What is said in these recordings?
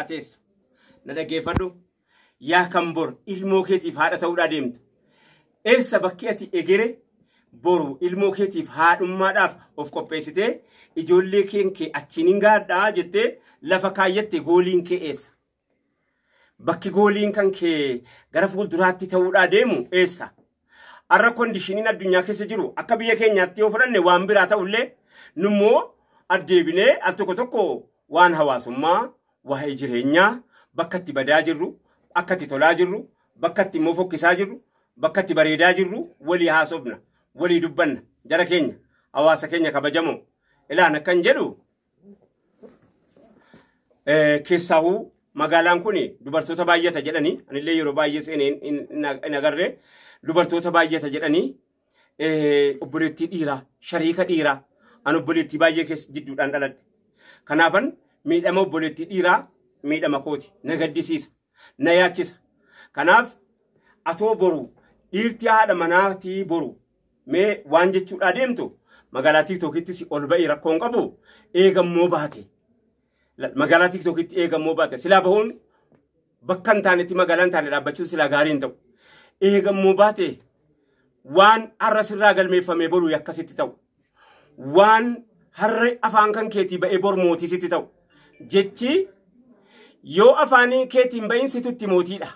Teessu. Na dhaggeeffadhu. Yaa kan bor ilmoo keetiif haadha ta'uudhaa deemtu. Eessa bakki ati egere boru ilmoo keetiif haadhummaadhaaf of qopheessitee ijoollee keen kee achiin hin gaadhaa jettee lafa kaayyatte gooliin kee eessa? Bakki gooliin kan kee gara fuulduraatti ta'uudhaa deemu eessa? Har'a kondishiniin addunyaa keessa jiru akka biyya keenyaatti yoo fudhanne waan biraa ta'ullee nummoo addeebinee al tokko tokko waan hawaasummaa, waa'ee jireenyaa, bakka itti badaa jirru, akka itti tolaa jirru, bakka itti immoo fokkisaa jirru, bakka itti bareedaa jirru walii haasofna, walii dubbanna. Jara keenya, hawaasa keenya kabajamoo. Ilaan akkan jedhu keessaahuu magaalaan kun dubartoota baay'ata jedhanii, anillee yeroo baay'ee seenee hin agarre, dubartoota baay'ata jedhanii obboleettii dhiiraa, shariika dhiiraa, an obboleettii baay'ee keessa jidduudhaan dhaladhe. Kanaafan miidhama obboleettii dhiiraa miidhama kooti, na gaddisiisa, na yaachisa. Kanaaf atoo boru dhiirti haadha manaatii boru mee waan jechuudhaa deemtu magaalaa Tiiktookittis ol ba'ii rakkoon qabu eegammoo baate. Magaalaa Tiiktookitti eegammoo baate silaa bahuun bakka hin taanetti magaalaa hin taane dhaabbachuun silaa gaarii hin ta'u. Eegammoo baate waan har'a sirraa galmeeffamee boru akkasitti ta'u. Waan har'a afaan kan keetii ba'ee bor mootii sitti ta'u. Jechi yoo afaanii keetiin ba'in situtti mootiidha.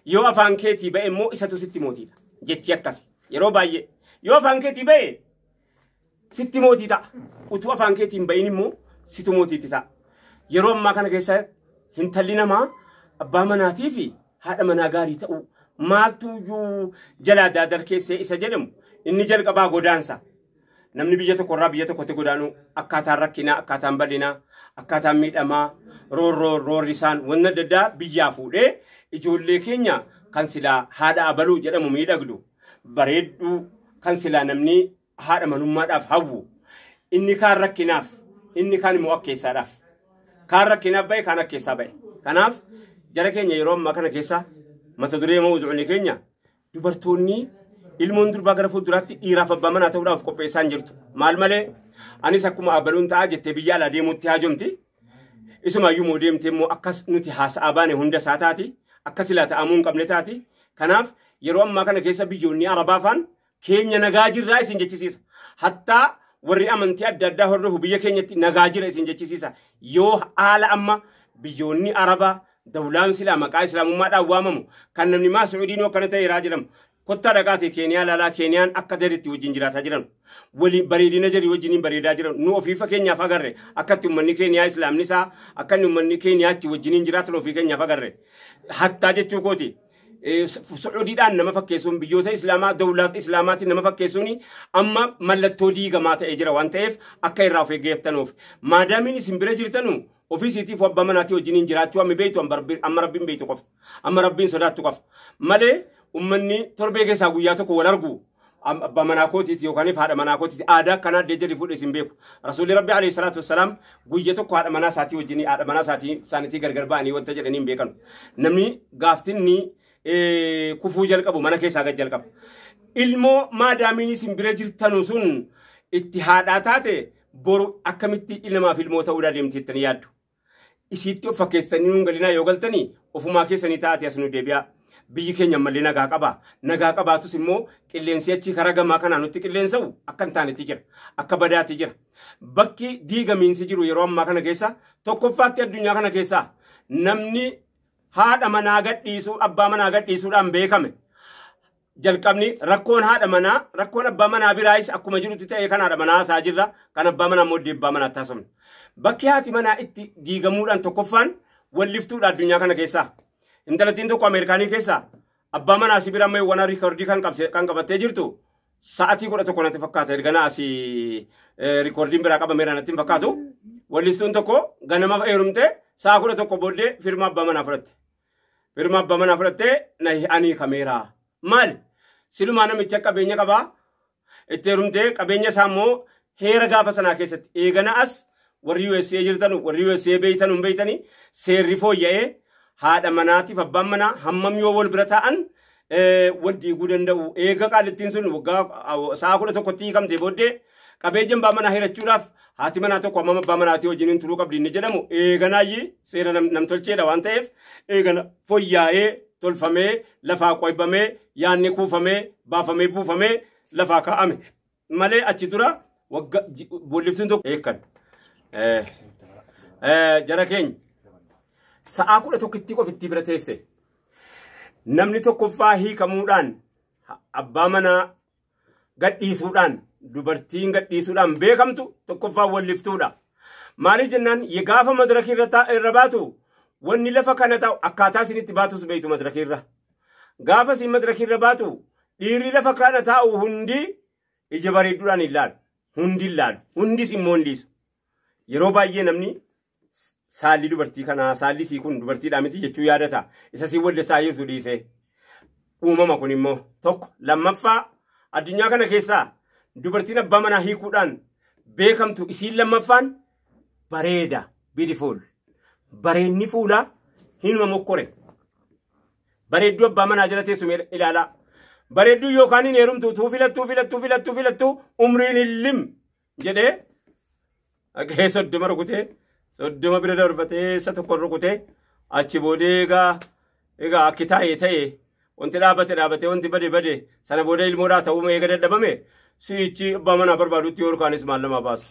Yoo afaan keetii ba'e immoo isatu sitti mootiidha. Jechi akkasi. Yeroo baay'ee yoo afaan keetii ba'e sitti mootii ta'a. Utuu afaan keetiin ba'in immoo situ mootiitti ta'a. Yeroo ammaa kana keessa hintalli namaa abbaa manaatii fi haadha manaa gaarii ta'uu maaltu iyyuu jalaa daadar keessee isa jedhamu inni jalqabaa godaansa. Namni biyya tokkorraa biyya tokkotti godaanuu akkaataan rakkinaa, akkaataan bal'inaa, akkaataan miidhamaa, roorroo roorrisaan wanna adda addaa biyyaa fuudhee ijoollee keenya kan silaa haadha abaluu jedhamu miidhagdu bareedduu kan silaa namni haadha manummaadhaaf hawwu inni kaan rakkinaaf inni kaan immoo akkeessaadhaaf. Kaan rakkinaaf ba'e, kaan akkeessaa ba'e. Kanaaf jara keenya yeroo ammaa kana keessa mata duree mawuzuucni keenya dubartoonni ilmoon durbaa gara fuulduraatti dhiiraaf abbaa manaa ta'uudhaaf qopheessaa hin jirtu. Maal malee anis akkuma abaluun ta'a jettee biyya alaa deemuutti haajomti. Isumaayyuu moo deemtee immoo akkas nuti haasa'aa baane hunda isaa taati. Akka silaa ta'amuu hin qabne taati. Kanaaf yeroo ammaa kana keessa biyyoonni Arabaa faan keenya nagaa jirraa isin jechisiisa. Hattaa warri amantii adda addaa hordofu biyya keenyatti nagaa jira isin jechisiisa. Yoo haala amma biyyoonni Arabaa dawlaan silaa maqaa islaamummaadhaan waamamu kan namni maa Sucuudiin akkana ta'eeraa jedhamu. Kottaa dhaqaatee Keeniyaa laalaa, Keeniyaan akka jaritti wajjin jiraataa jiran. Walii bareedina jarii wajjiniin bareedaa jiran. Nu ofii fakkeenyaaf agarre akkatti uummanni Keeniyaa islaamni isaa akka inni uummanni Keeniyaatti wajjiniin jiraatan ofii keenyaaf agarre. Hattaa jechuu kooti. Sucuudiidhaan nama fakkeessuun biyyoota islaamaa dawlaat islaamaatiin nama fakkeessuun amma mallattoo diigamaa ta'ee jira waan ta'eef akka irraa of eeggattanuuf. Maadaamiin isin bira jirtanu ofii isiitiif abbaa manaatii wajjiniin jiraachuu amma beektu amma rabbiin beektu qofa. Amma rabbiin sodaattu qofa. Malee ummanni torbee keessaa guyyaa tokko wal argu abbaa manaa kootiiti yookaan haadha manaa kootiiti aadaa akkanaa addee jarri fuudhe isin beeku. Rasuulli Rabbi alayhi salaatu wassalaam guyya tokko haadha manaa isaatii wajjin haadha manaa isaatii isaaniitii gargar ba'anii wanta jedhanii hin beekanu. Namni gaaftinni kufuu jalqabu mana keessaa gad jalqaba. Ilmoo maadaamiin isin bira jirtanu sun itti haadhaa taate boru akkamitti ilmaaf ilmoo ta'uu deemti jettanii yaaddu. Isiitti of fakkeessanii nuun galinaa yoo galtanii ofumaa keessanii taate as nu deebi'aa. Biyyi keenya ammallee nagaa qaba. Nagaa qabaatus immoo qilleensi achi karaa gamaa kanaa nutti qilleensa'u akka hin taanetti jira. Akka badaatti jira. Bakki diigamiinsi jiru yeroo ammaa kana keessa tokkoffaatti addunyaa kana keessa namni haadha manaa gadhiisuu abbaa manaa gadhiisuudhaan beekame. Jalqabni rakkoon haadha manaa rakkoon abbaa manaa biraayis akkuma jirutti ta'ee kan haadha manaa isaa jirra kan abbaa manaa immoo abbaa manaa taasifamne. Bakki haati manaa itti diigamuudhaan tokkoffaan walliftuudha addunyaa kana keessaa. Intalattiin tokko Ameerikaanii keessaa abbaa manaa si bira ammayyu waan riikoordii kan qabattee jirtu sa'atii 11 natti fakkaata ergana asii riikoordiin biraa qabameera natti hin fakkaatu. Wallistuun tokko ganama heerumtee sa'a 11 booddee firma abbaa manaa fudhatte. Firma abbaa manaa fudhattee ani kameeraa. Maali? Silumaa namicha qabeenya qabaa. Itti heerumtee qabeenya isaa immoo heera gaafa sanaa keessatti eegana as warri USA jirtan warri USA beeytan hin beeytanii seerri fooyya'ee haadha manaatiif abbaan manaa hammam yoo wal bira taa'an wal diiguu danda'u. Eega qaalittiin sun waggaa sa'a 11tti hiikamtee booddee qabeenya abbaa manaa hirachuudhaaf Haati manaa tokko hammam abbaa manaatii wajjin turuu qabdi inni jedhamu eeganaayyi seera namtolcheedha waan ta'eef eegana foyyaa'ee tolfamee lafaa qoybamee yaanni kuufamee baafamee buufamee lafaa kaa'ame malee achi dura wagga bolliftuun tokko eekkan. Jara keenya sa'aa 11tti qofitti bira teesse namni tokkoffaa hiikamuudhaan abbaa manaa gadhiisuudhaan dubartiin gadhiisuudhaan beekamtu tokkoffaa walliftuudha. Maaliif jennaan gaafa madirakii irra baatu wanni lafa kana ta'u akkaataa isinitti baatus beektu madirakii irra. Gaafa isin madirakii irra baatu dhiirri lafa kana taa'u hundi ija bareedduudhaan hin laalu. Hundi hin laalu. Hundis immoo hin dhiisu. Yeroo baay'ee namni saalli dubartii kanaa saalli sii kun dubartiidhaa miti jechuu yaadata. Isa sii walleessaa jirtu dhiisee. Uumama kun immoo tokko lammaffaa addunyaa kana keessaa dubartiin abbaa manaa hiikuudhaan beekamtu isiin lammaffaan bareeda beautiful. Bareenni fuulaa hinuma mokkore. Bareedduu abbaa manaa jala teessu ilaalaa. Bareedduu yookaan hin heerumtu tuu filattuu filattuu filattuu filattuu umriin hin lim jedhee dhagahee 30 rukutee 30 bira darbatee isa tokko rukutee achi boodee egaa akki taa'ee ta'e wanti dhaabate dhaabatee wanti bade bade sana booda ilmoodhaa ta'uu eega dadhabame si'ichi abbaa manaa barbaadutti yookaanis maal namaa baasa.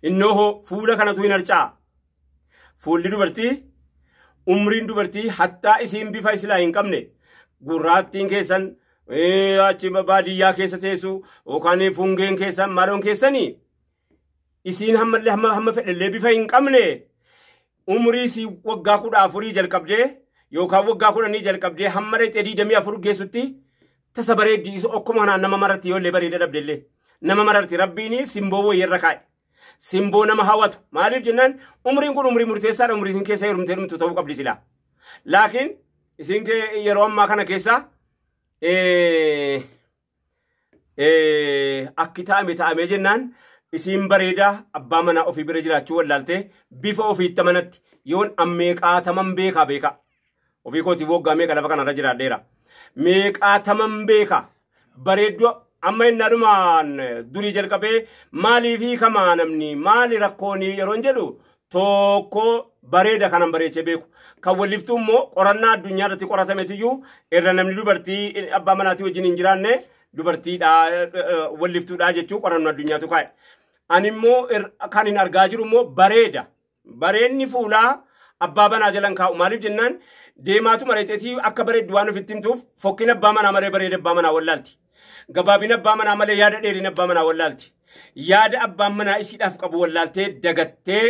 Innoo hoo fuula kanatu hin harca'a. Fuulli dubartii umriin dubartii hattaa isiin bifa islaa hin qabne gurraattiin keessan achi baadiyyaa keessa teessu yookaan fungeen keessan maaloon keessanii isiin hammallee hamma fedhallee bifa hin qabne umrii isii waggaa 14 jalqabdee yookaan waggaa 10 jalqabdee hamma reexee 24 geessutti tasa bareeddii isa okkuma kanaan nama maratti yoo illee bareeda dhabdellee nama mararti rabbiin simboo wayiirra kaa'e. Simboo nama hawwatu maaliif jennaan umriin kun umrii murteessaadha umrii isin keessa heerumtee dhumtu ta'uu qabdi silaa. Laakiin isin yeroo ammaa kana keessa akki taa'ame taa'amee jennaan isiin bareedaa abbaa manaa ofii bira jiraachuu wallaaltee bifa ofiitti amanatti yoon ammeeqaataman beekaa beeka. Ofii kootiif waggaa meeqa lafa kanarra jiraadheera. Meeqaataman beeka bareedduu amma inni adumaan durii jalqabee maaliif hiikamaa namni maali rakkoonii yeroo jedhu tokko bareeda kanan bareechee beeku. Kan walliftuu immoo qorannaa addunyaa irratti qoratameetiyyuu irra namni dubartii abbaa manaatii wajjin hin jiraanne dubartiidha walliftuudha jechuu qorannoo addunyaatu kaa'e. Ani immoo kan hin argaa jiru immoo bareeda. Bareenni fuulaa abbaa manaa jalan kaa'u maaliif jennaan deemaatu mareeteetii akka bareeddu waan ofitti himtuuf fokkina abbaa manaa malee bareeda abbaa manaa wallaalti. Gabaabina abbaa manaa malee yaada dheerina abbaa manaa wallaalti. Yaada abbaan manaa isiidhaaf qabu wallaaltee dagattee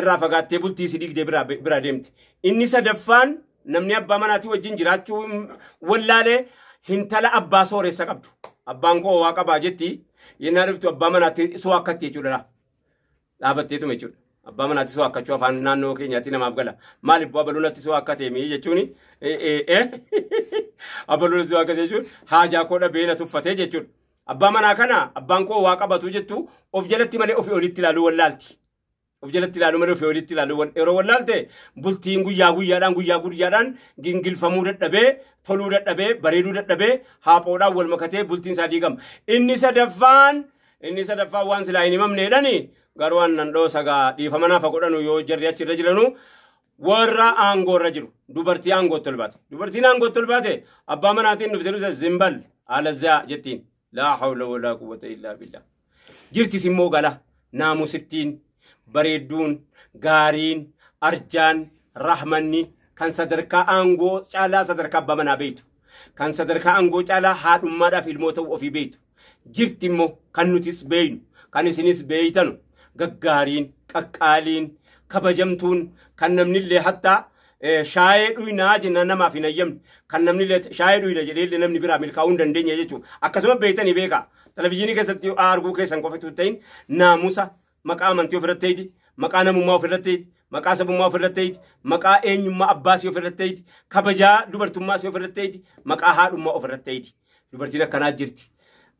irraa fagaattee bultii isii dhiigdee bira deemti. Inni sadaffaan namni abbaa manaatii wajjin jiraachuu wallaalee hintala abbaa sooressa qabdu. Abbaan koo waa qabaa jetti yennaa dhuftu abbaa manaatti soo akkatti jechuudha. Dhaabatteetuma jechuudha. Abbaa manaatti soo akkachuu afaan naannoo keenyaatti namaaf gala. Maaliif bu'aa bal'oonatti soo akka ta'e mii jechuun abal'oonatti soo akka ta'e jechuun haajaa koo dhabee na tuffatee jechuudha. Abbaa manaa kana abbaan koo waa qabatu jettu of jalatti malee ofii olitti ilaaluu wallaalti. Of jalatti ilaaluu malee ofii olitti ilaaluu yeroo wallaalte bultiin guyyaa guyyaadhaan gingilfamuu dadhabee toluu dadhabee bareeduu dadhabee haaphoodhaan wal makatee bultiin isaa diigama. Inni sadaffaan waan silaa hin himamneedhani garuu waan nan dhoosa gaa dhiifama naafa godhanu yoo jarri achirra jiranu warra aangoorra jiru dubartii aangootti ol baate. Dubartiin aangootti ol baate abbaa manaatiin dhuftee dhufte zimbal alazaa jettiin. Laa hawla walaa quwwata illaa billah. Jirtis immoo gala naamusittiin bareedduun gaariin arjaan rahmanni kan sadarkaa aangoo caalaa sadarkaa abbaa manaa beektu. Kan sadarkaa aangoo caalaa haadhummaadhaaf ilmoo ta'uu ofii beektu. Jirti immoo kan nutis beeknu kan isinis beeytanu gaggaariin qaqqaaliin kabajamtuun kan namnillee hattaa shaayee dhuynaa jennaan namaaf hin ayyamne kan namnillee shaayee dhuyna jedhee namni biraa milkaa'uu hin dandeenye jechuudha. Akkasuma beeytanii beekaa televizyiinii keessatti arguu keessan qofa osoo ta'in naamusa maqaa amantii ofirratti eegi maqaa namummaa ofirratti eegi maqaa sabummaa ofirratti eegi maqaa eenyummaa abbaasii ofirratti eegi kabajaa dubartummaasii ofirratti eegi maqaa haadhummaa ofirratti eegi dubartiin akkanaa jirti.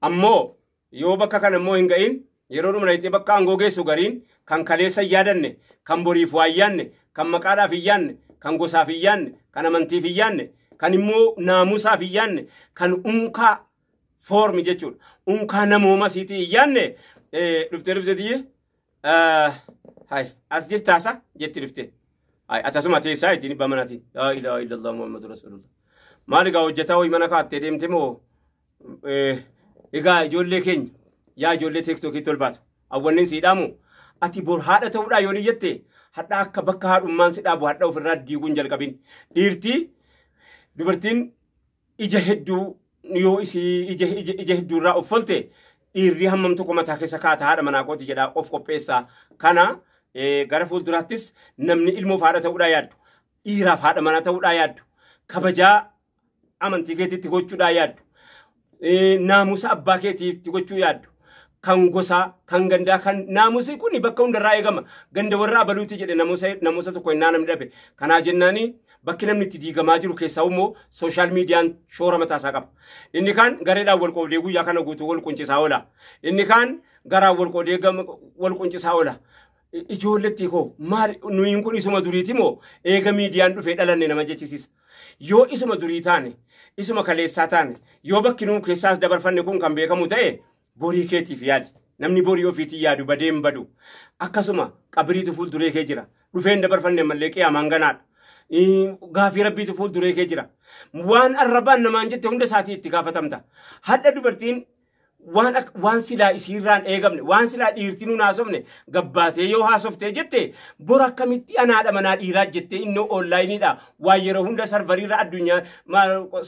Ammoo yoo bakka kana immoo hin ga'in yeroo dhuma dhaqxee bakka aangoo geessu gariin kan kaleessa hin yaadanne kan boriif waa hin yaadne kan maqaadhaaf hin yaadne kan gosaaf hin yaadne kan amantiif hin yaadne kan immoo naamusaaf hin yaadne kan unkaa foormi jechuudha unkaa namooma siitii hin yaadne dhuftee dhufteetiyye Hay as jirtaasa jetti dhufte. Hay atasuma teessaa ittiin dhibba manaatiin. Laa ilaaha illallah Muhammadu Rasulullah. Maal egaa hojjetaa wayii mana kaattee deemte moo egaa ijoollee keenya yaa ijoollee teektookiitti ol baatu. Awwannin sii dhaamu ati bor haadha ta'uudhaa yoo ni jette hadha akka bakka haadhummaan si dhaabu hadha ofirraa diiguun jalqabin. Dhiirtii dubartiin ija hedduu yoo isii ija ija ija hedduurraa offolte dhiirri hammam tokko mataa keessa kaata haadha manaa kooti jedhaa of qopheessaa. Kana gara fuulduraattis namni ilmoof haadha ta'uudhaa yaaddu, dhiiraaf haadha manaa ta'uudhaa yaaddu, kabajaa amantii keetiitti gochuudhaa yaaddu, naamusa abbaa keetiitti gochuu yaaddu, kan gosaa, kan gandaa, kan naamusi kun bakka hundarraa eegama. Ganda warra abaluuti jedhe namusa tokko innaa namni dhabe. Kanaa jennaani bakki namni itti diigamaa jiru keessaa immoo sooshaal miidiyaan shoora mataasaa qaba. Inni kaan gareedhaan wal qoodee guyyaa kana guutuu wal quncisaa oola. Inni kaan garaan wal qoodee wal quncisaa oola. Ijoolletti koo maal nuyin kun isuma duriiti moo eega miidiyaan dhufee dhalanne nama jechisiisa. Yoo isuma durii taane, isuma kaleessaa taane, yoo bakki nuu keessaas dabarfanne kun kan beekamu ta'e borii keetiif yaadi. Namni borii ofiitii yaadu badee hin badu. Akkasuma qabriitu fuulduree kee jira. Dhufeen dabarfanne mallee qiyaamaan ganaadha. Gaafii rabbiitu fuulduree kee jira. Waan arrabaan namaan jette hunda isaatii itti gaafatamta. Hadha dubartiin waan waan silaa isiirraan eegamne, waan silaa dhiirtii nuun haasofne gabbaatee yoo haasoftee jette bor akkamitti anaadha manaa dhiiraa jettee innoo onlaayiniidha waan yeroo hunda sarvariirra addunyaa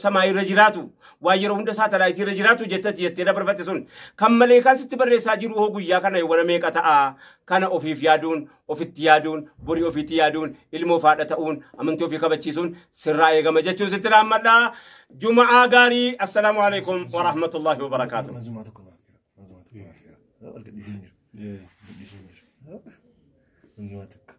samaayirra jiraatu waan yeroo hunda saatalaayitiirra jiraatu jette jettee dabarfatte sun kan malee kan sitti barreessaa jiru hoo guyyaa kana yoona meeqa ta'a. Kana ofiif yaaduun, ofitti yaaduun, borii ofiitti yaaduun, ilmoo haadha ta'uun, amantii ofii kabachiisuun sirraa eegama jechuun sitti raammadha. Juma'aa gaarii. Assalaamu alaikum wa rahmatullahi wa barakaatuh. Manzumaa tokko naaf jira. Manzumaa tokko naaf jira. Argadhiisee hin jiru. Argadhiisee hin jiru. Manzumaa tokko.